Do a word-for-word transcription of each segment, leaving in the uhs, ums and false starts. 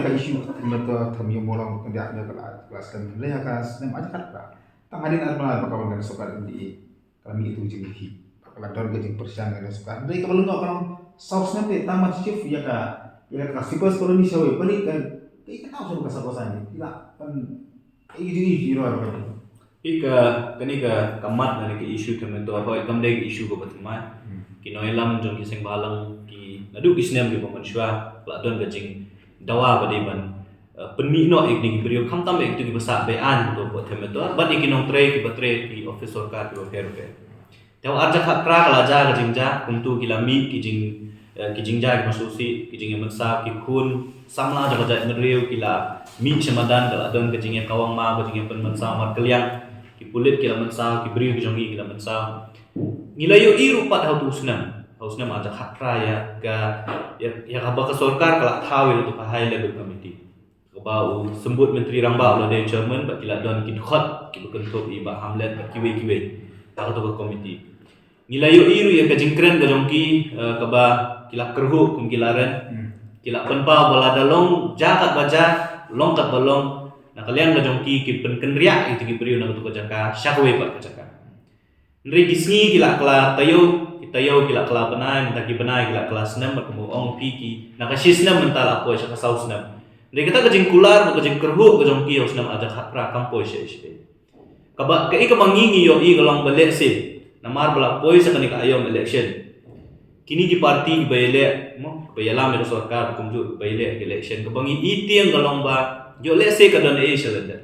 Ka issue ka themmetor, themmetor ïa u molong ka dia ne ka la, ka la slem ne ka snem aja kat ka. Tang hadien ar bnai ba ka wan ka sorkar M D A. Ka la mih ïa u jingmih. Ka la don ka jingpyrshang ka sorkar. Dei ka ba lyngngoh ka long saw snem te tang mat shift ïa ka, ïa ka Sweepers Colony shawei. Bali ka, ka, ka tau shawei ka saw ka snem. Ila kan, ka issue issue ro ro. Ïa ka, kane ka, ka mat na ka issue themmetor, hoi kam dei ka issue ka ba thymmai. Hmm. Ki nongïalam jong ki seng bhalang ki naduh ki snem ki ba mynshuwa, la don ka jingdawa ba dei ban, eh, pynmih noh ïa kine ki briew, khamtam ïa kito ki ba sah be-aiñ to hapoh themmetor, bad ïa ki nongtrei ki ba trei ki office sorkar ki ba pher pher. Te ar hajar khatphra ka la jia ka jingjia, kumto ki la mih ki jing, eh, ki jingjia ki ba sngewsih, ki jingïamynsaw, ki khun samla jong ka jaitbynriew ki la mih sha madan, ka la don ka jingïakawang maw, ka jingïapynmynsaw markylliang, ki pulit ki la mynsaw, ki briew ki jong ngi ki la mynsaw. Ngi la ïohi ruh pat ha uto u snem, ha u snem ar hajar khatphra ïa ka, ïa, ïa kaba ka sorkar ka la thaw ïa kato ka high level committee. Kaba u Symbud Myntri Rangbah u la dei chairman, bad ki la don ki dkhot ki ba kynthup i Bah Hamlet bad kiwei kiwei ha kato ka committee. Ngi la ïohi ruh ïa ka jingkren ka jong ki, eh, kaba ki la kyrhuh kum ki la kren. Hmm. Ki la pynpaw ba lada long jia kat ba jia, long kat ba long, na ka liang ka jong ki ki pynkynriah ïa kito ki briew na kato ka jaka sha kawei pat ka jaka. Hynrei ki sngi ki la kylla taïew, ki taïew ki la kylla bnai, mynta ki bnai ki la kylla snem, bad kumba ong phi ki, na ka shi snem mynta la poi sha ka saw snem. Hynrei kata ka jingkular bad ka jingkyrhuh ka jong ki ha u snem ar hajar khatphra kam poi shaei shaei. Kaba, kaei kaba ngi ngi ïohi ka long ba lehse, namar ba la poi sha kane ka aïom election, kine ki party ki ba ïaleh, mo, ba ïalam ïa ka sorkar, kumjuh ba ïaleh ka election, kaba ngi i tieng ka long ba ïoh lehse ka don ei shalyndet.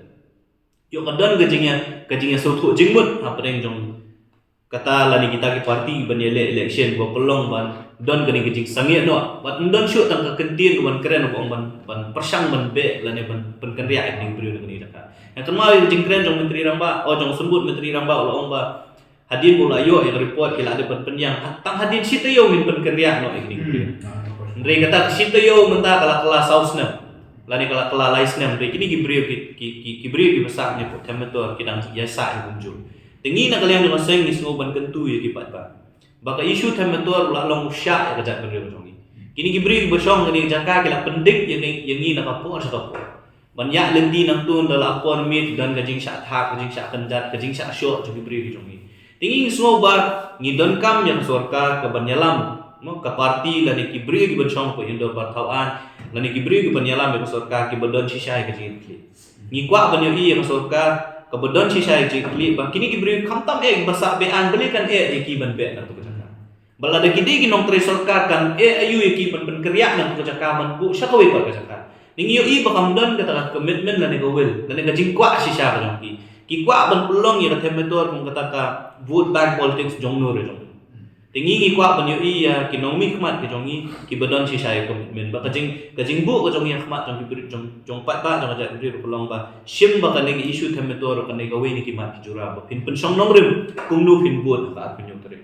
Ïoh ka don ka jingïa, ka jingïasngewthuh jingmut hapdeng jong kata lane kita ki party ban ïaleh election, ba pynlong ban don kane ka jingsangeh noh. Bad ym don shuh tang ka kyntien ka ban kren, ba ong ban, ban pyrshang ban beh lane ban pynkynriah ïa kine ki briew na kane ka jaka. Nga kynmaw ïa ka jingkren jong Myntri Rangbah, oh, jong Symbud Myntri Rangbah, u la ong ba hadien ba u la ïoh ïa ka report ki la dep ban pynïang, ha, tang hadien shi taïew ngin pynkynriah noh ïa kine ki briew. Hmm. Hynrei kata ka shi taïew mynta ka la kylla saw snem, lane ka la kylla lai snem, hynrei kine ki briew ki, ki, ki, ki briew ki ba sah ne hapoh themmetor ki dang ïa sah ïa kumjuh. Te ngi na ka liang jong ka seng ngi sngew ban kyntu ïa ki paidbah ba ka issue themmetor u la long u shah ïa ka jaitbynriew jong ngi. Kine ki briew ki ba shong ha kane ka jaka ki la pyndep ïa ngi, ïa ngi na ka por sha ka por. Ban ïaid lynti nangta da la por miet, don ka jingshah thap, ka jingshah kynjat, ka jingshah shoh jong ki briew ki jong ngi. Te ngi sngew ba ngi donkam ïa ka sorkar ka ban ïalam, mo, ka party lane ki briew ki ban shong hapoh ïing dorbar thaw aiñ, lane ki briew ki ban ïalam ïa ka sorkar ki ba don shisha ïa ka jingkitkhlieh. Ngi kwah ban ïohi ïa ka sorkar ka ba don shisha ïa ka jingkitkhlieh, ba kine ki briew khamtam eh ki ba sah be-aiñ, balei kan eh ïa ki ban beh na kato ka jaka. Ba lada ki dei ki nongtrei sorkar kan eh aïu ïa ki ban pynkynriah na kato ka jaka ban buh sha kawei pat ka jaka. Ngi ïohi ba kam don kata ka commitment lane ka will, lane ka jingkwah shisha ka jong ki. Ki kwah ban pynlong ïa ka themmetor kum kata ka vote bank politics jong no re jong. Te ngi ngi kwah ban ïohi ïa ki nongmihkhmat ki jong ngi ki ba don shisha ïa ka commitment, ba ka jing, ka jingbuh ka jong ngi ha khmat jong ki briew, jong, jong paidbah, jong ka jaitbynriew ka long ba shim ba kane ka issue themmetor kane kawei na ki mat ki jura ba phin pynshong nongrim kumno phin vote ha ka arphew hynñiew tarik.